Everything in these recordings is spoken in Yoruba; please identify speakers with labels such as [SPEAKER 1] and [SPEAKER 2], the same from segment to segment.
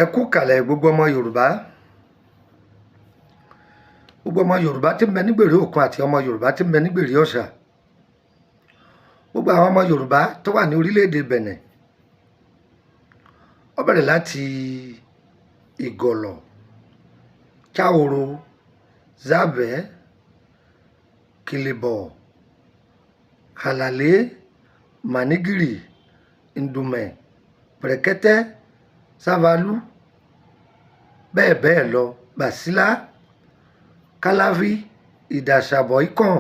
[SPEAKER 1] Ẹ kú kàlẹ̀ gbogbo ọmọ Yorùbá. Gbogbo ọmọ Yorùbá tí ń bẹ nígbèrè òkun àti ọmọ Yorùbá tí ń bẹ nígbèrè ọ̀sà. Gbogbo àwọn ọmọ Yorùbá tó wà ní orílẹ̀-èdè Bẹ̀nẹ̀. Ó bẹ̀rẹ̀ láti Ìgọ̀lọ̀, Cháòro, Zábẹ̀ẹ́, Kìlìbọ̀, Àlàlé, Mànígìrì, Ndùmẹ̀, Pẹ̀rẹ̀kẹ́tẹ́, Sávalú, bẹ́ẹ̀ bẹ́ẹ̀ lọ, Bàsílá, Káláví, Ìdàṣàbọ̀ Ikàn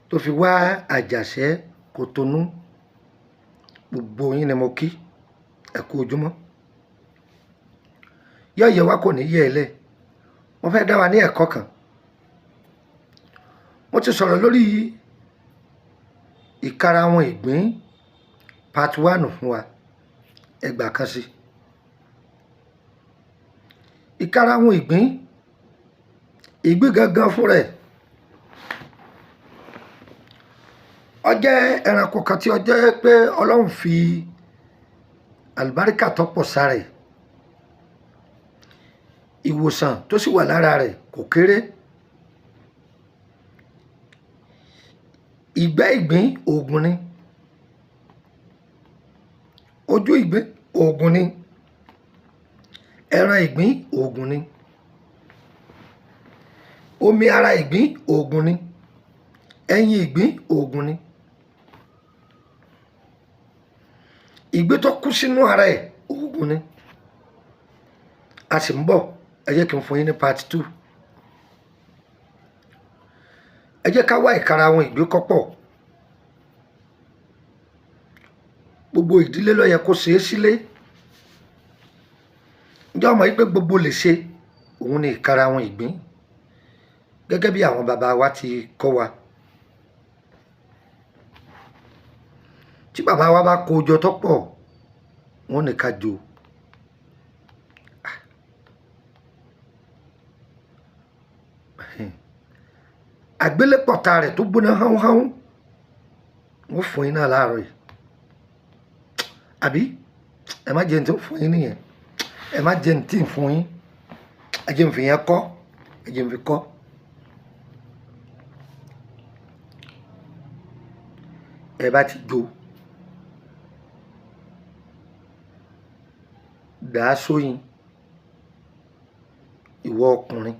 [SPEAKER 1] tó fi wá Àjàṣẹ́, Kòtónú. Gbogbo yín ni mo kí. Ẹ kú ojúmọ́. Yọ̀yẹ̀ wa kò ní yẹ̀ ẹ́ lẹ̀. Mo fẹ́ dá wa ní ẹ̀kọ́ kan. Mo ti sọ̀rọ̀ lórí ìkarahun ìgbín part 1 fún wa. Ẹgbàá kan sí. Ìkarahun ìgbín, ìgbín gangan fún rẹ̀. Ó jẹ́ ẹranko kan tí ó jẹ́ pé Ọlọ́run fi àlùbáríkà tó pọ̀ sára ẹ̀. Ìwòsàn tó sì wà lára rẹ̀ kò kéré. Ìgbẹ́ ìgbín òògùn ni. Ojú ìgbín òògùn ni. Ẹran ìgbín òògùn ni. Omi ara ìgbín òògùn ni. Ẹyin ìgbín òògùn ni. Ìgbín tó kú sínú ara ẹ̀ òògùn ni. A sì ń bọ̀, ẹ jẹ́ kí n fún yín ní part 2. Ẹ jẹ́ ká wá ìkarahun ìgbín kọ́pọ̀. Gbogbo ìdílé ló yẹ kó ṣe é sílé. Ǹjẹ́ o mọ̀ wípé gbogbo lè ṣe òun ni ìkarahun ìgbín gẹ́gẹ́ bí àwọn bàbá wa ti kọ́ wa. Tí bàbá wa bá kó jọ tó pọ̀, wọ́n ní ká jó. Àgbélépọ̀ta rẹ̀ tó gbóná hánhán, wọ́n fún yín náà láàárọ̀ yìí. Àbí ẹ má jẹ́ ní tí ń fún yín nìyẹn. Ẹ má jẹ́ ní tí ń fún yín. Ẹ jẹ́ n fi yẹn kọ́. Ẹ jẹ́ n fi kọ́. Ẹ bá ti jó, dà á sóyin, ìwọ ọkùnrin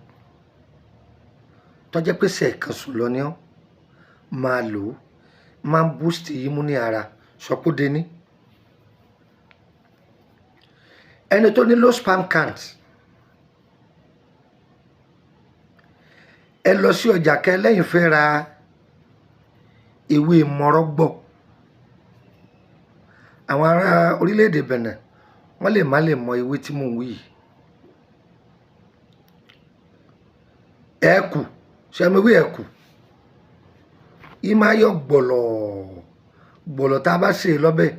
[SPEAKER 1] tó jẹ́ pé ṣẹ̀ẹ̀kan sùn lọ ní ọ́, máa lò ó, máa ń boost immunity ara, sọpọ́ dé ní. Ẹni tó ní low sperm count, ẹ lọ sí ọjà kẹ lẹ́yìn fẹ́ ra ewé mọ́rọ́gbọ̀. Àwọn ará orílẹ̀-èdè Bẹ̀nẹ̀ wọ́n lè má lè mọ ewé tí mò ń wí yìí. Ẹ̀kù, ṣé ẹ mọ ewé ẹ̀kù? Í máa yọ gbọ̀lọ̀ gbọ̀lọ̀ tá a bá sè é lọ́bẹ̀.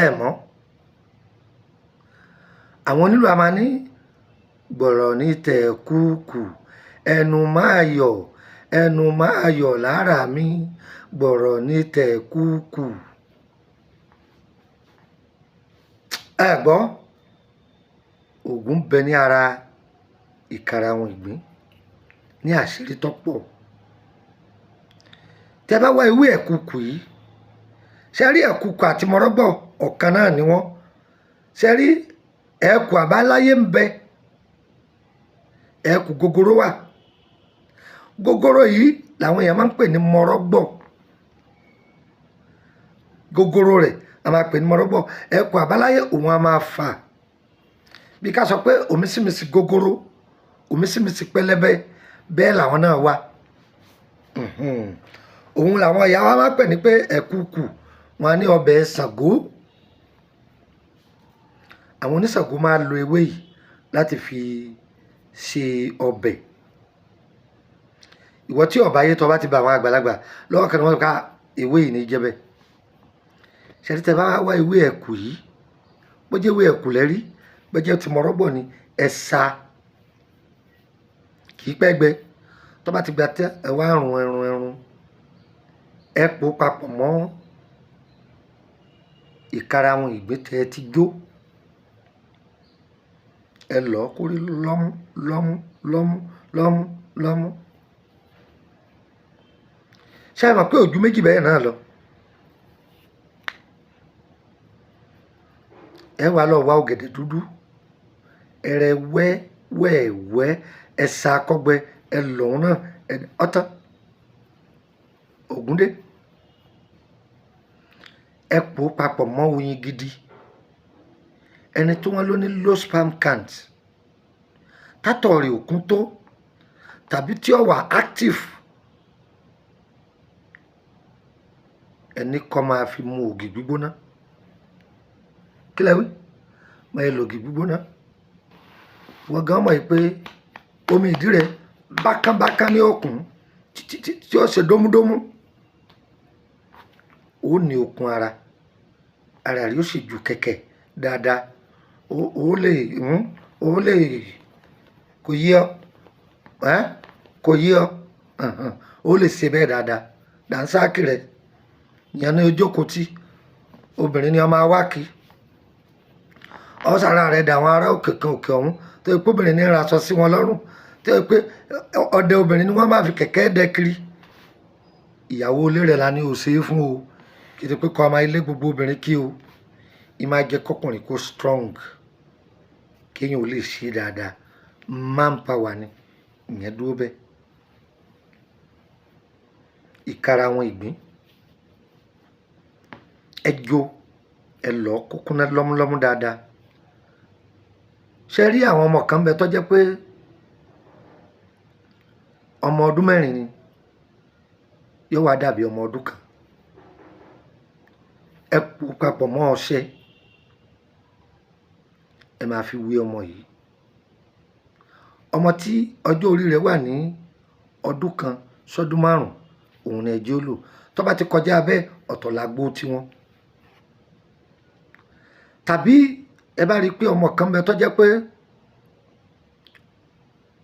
[SPEAKER 1] Ẹ mọ̀. Àwọn onílù a máa ní gbọ̀lọ̀ ní tẹ̀kúkù, ẹnu máa yọ̀, ẹnu máa yọ̀ lára mi, gbọ̀rọ̀ ní tẹ̀kúkù. Ẹ gbọ́, òògùn ń bẹ ní ara ìkarahun ìgbín ní àṣírí tó pọ̀. Tẹ bá wá ewé ẹ̀kùkù yìí, ṣé rí ẹ̀kùkù àti mọ́rọ́gbọ̀ ọ̀kan náà ni wọ́n. Ṣé rí ẹ̀kù àbáláyé ń bẹ, ẹ̀kù gogoro wà. Gogoro yìí làwọn èèyàn máa ń pè ní mọ́rọ́gbọ̀. Gogoro rẹ̀ a máa pè ní mọ́rọ́gbọ̀. Ẹ̀kù àbáláyé òun a máa fà. Bí ká sọ pé òmísìmísì gogoro, òmísìmísì pẹlẹbẹ, bẹ́ẹ̀ làwọn náà wà. Òun làwọn ìyá wa máa ń pè ní pé ẹ̀kùkù, wọn á ní ọbẹ̀ Ṣàngó. Àwọn oníṣàngó máa ń lo ewé yìí láti fi ṣe ọbẹ̀. Ìwọ tí ọba ayé tó bá ti bá àwọn àgbàlagbà lọ́wọ́ kan ní wọ́n ká ewé yìí ní jẹ́bẹ̀. Ṣé tí ẹ bá wá ewé ẹ̀kù yìí, bó jẹ́ ewé ẹ̀kù lẹ́rí, bó jẹ́ ti mọ́rọ́gbọ̀ ni, ẹ sa, kì í pẹ́ gbẹ. Tó bá ti gba tẹ́, ẹ wá run ẹrun ẹrun, ẹ pò papọ̀ mọ́ ìkarahun ìgbín tẹ ẹ ti jó. Ẹ lọ kórí lọ́mú lọ́mú lọ́mú lọ́mú lọ́mú. Ṣé ẹ mọ̀ pé ojú méjì bẹ́ẹ̀ náà lọ? Ẹ wá lọ wá ọ̀gẹ̀dẹ̀ dúdú, ẹrẹ wẹ́ wẹ́ẹ̀wẹ́, ẹ sa akọ́gbẹ, ẹ lọ́hùn náà, ẹ ọ̀tán ògúndé. Ẹ pò papọ̀ mọ́ oyin gidi. Ẹni tí wọ́n ló ní low sperm count, tátọ̀ rẹ̀ òkun tó, tàbí tí ó wà active, ẹni kọ́ máa fi mu ògì gbígbóná. Kí lẹ wí? Máa lo ògì gbígbóná. Wọ́n gan mọ̀ pé omi ìdí rẹ̀ bákánbákán ní òkun tí ó ṣe dómúdómú. Ó ní okun ara, ara rẹ̀ ó sì ju kẹ̀kẹ́ dáadáa. Ó lè ó lè kò yí ọ, kò yí ọ, ó lè ṣe bẹ́ẹ̀ dáadáa. Dànsákì rẹ̀ ìyẹn ní ojókòó tí obìnrin ni ọmọ awá kí. Ọ̀sára rẹ̀ dà àwọn ará òkè kan òkè ọ̀hún tó yẹ pé obìnrin ní raṣọ sí wọn lọ́rùn, tó yẹ pé ọdẹ obìnrin ni wọ́n máa fi kẹ̀kẹ́ dẹ kiri. Ìyàwó ilé rẹ̀ la ní ò ṣe é fún o. Kì í ṣe pé kọ́ ọmọ ilé gbogbo obìnrin kí o. Ì máa jẹ́ kọkùnrin kó strong, kéèyàn ò lè ṣe dáadáa. Man power ni ìyẹn dúró bẹ́ẹ̀. Ìkara wọn ìgbín, ẹ jó, ẹ lọ kúkúná lọ́múlọ́mú dáadáa. Ṣé rí àwọn ọmọ kan bẹ tó jẹ́ pé ọmọ ọdún 4 ni, yóò wá dàbí ọmọ ọdún kan. Ẹ pò papọ̀ mọ́ ọṣẹ, ẹ máa fi wé ọmọ yìí. Ọmọ tí ọjọ́ orí rẹ̀ wà ní ọdún 1 sọ́dún 5, òun ni ẹ jẹ́ ó lò. Tó bá ti kọjá bẹ́ẹ̀, ọ̀tọ̀ làgbo tiwọn. Tàbí ẹ bá rí i pé ọmọ kan bẹ tó jẹ́ pé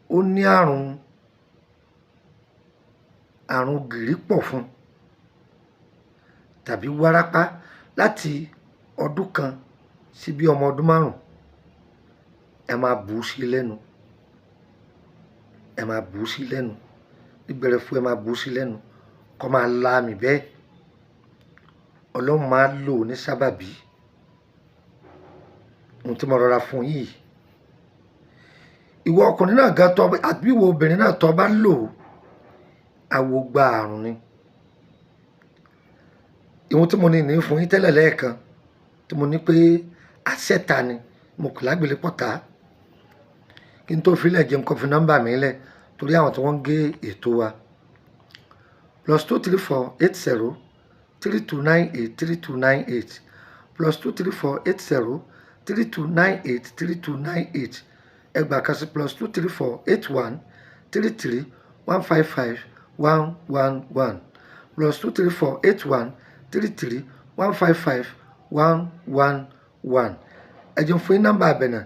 [SPEAKER 1] ó ní àrùn gìrì pọ̀ fún, tàbí wárápá láti ọdún 1 sí bí ọmọ ọdún 5, ẹ máa bù ú sí lẹ́nu. Ẹ máa bù ú sí lẹ́nu. Nígbẹ̀rẹ̀ fún ẹ máa bù ú sí lẹ́nu. Kọ́ máa la àmì bẹ́ẹ̀. Ọlọ́run máa lò ó ní sábàbí. Ohun tí mo rọra fún yìí. Ìwọ ọkùnrin náà gan tọ́, àbí ìwọ obìnrin náà tọ́ bá lò ó, àwo gba àrùn ni. Ohun tí mo ní fún yín tẹ́lẹ̀ lẹ́ẹ̀kan, tí mo ní pé àṣẹta ni, mo kò lágbèlé pọ̀tá. Kí n tó filẹ̀ jẹun kó fi nọ́mbà mi lẹ̀ torí àwọn tí wọ́n ń gé ètò wa. +2 34 80 32 98 32 98 +2 34 80 32 98 32 98. Ẹgbàá kan sí +2 34 81 33 155 111 +2 34 81 33 155 111. Ẹ jẹun fún yín nọ́mbà àbẹ̀nà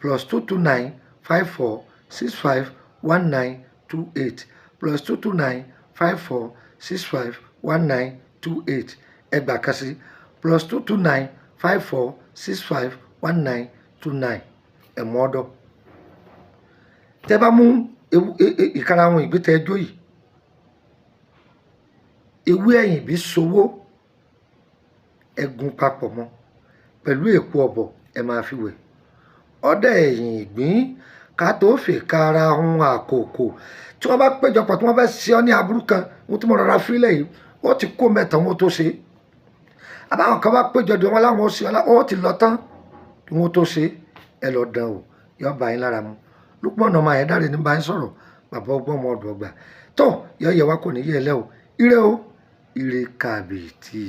[SPEAKER 1] +2 29 54 65 19 28 +2 29 54 65 19 28. Ẹgbàá kan sí +2 29 54 65 19 29. Ẹ̀mú ọ̀dọ́. Tẹ́ bá mú ìkara àwọn ìgbín tẹ́ ẹjọ́ yìí, ewé ẹ̀yìn bí sowó, ẹ̀gún papọ̀ mọ́ pẹ̀lú èpo ọ̀bọ̀, ẹ máa fi wẹ̀. Ọdẹ ẹ̀yìn ìgbín ká tó fi kara hun àkókò. Tí wọ́n bá péjọpọ̀ tí wọ́n fẹ́ ṣe ọ́ ní aburú kan, ohun tí mo rọra fílẹ̀ yìí, ó ti kó mẹ́ta wọn tó ṣe. Àbáwọn kan bá péjọ dé wọn láwọn ó ṣe ọ́, ó ti lọ tán kí wọ́n tó ṣe. Ẹ lọ dán o, yọ bá yín lára mu. Lukman ọmọ Ayédáre ní bá yín sọ̀rọ̀, bàbá ọgbọ́n ọmọ ọdún ọgbà. Tó yọ yẹ wá kò ní yẹ lẹ́ o. Ire o, ire kàbìtì.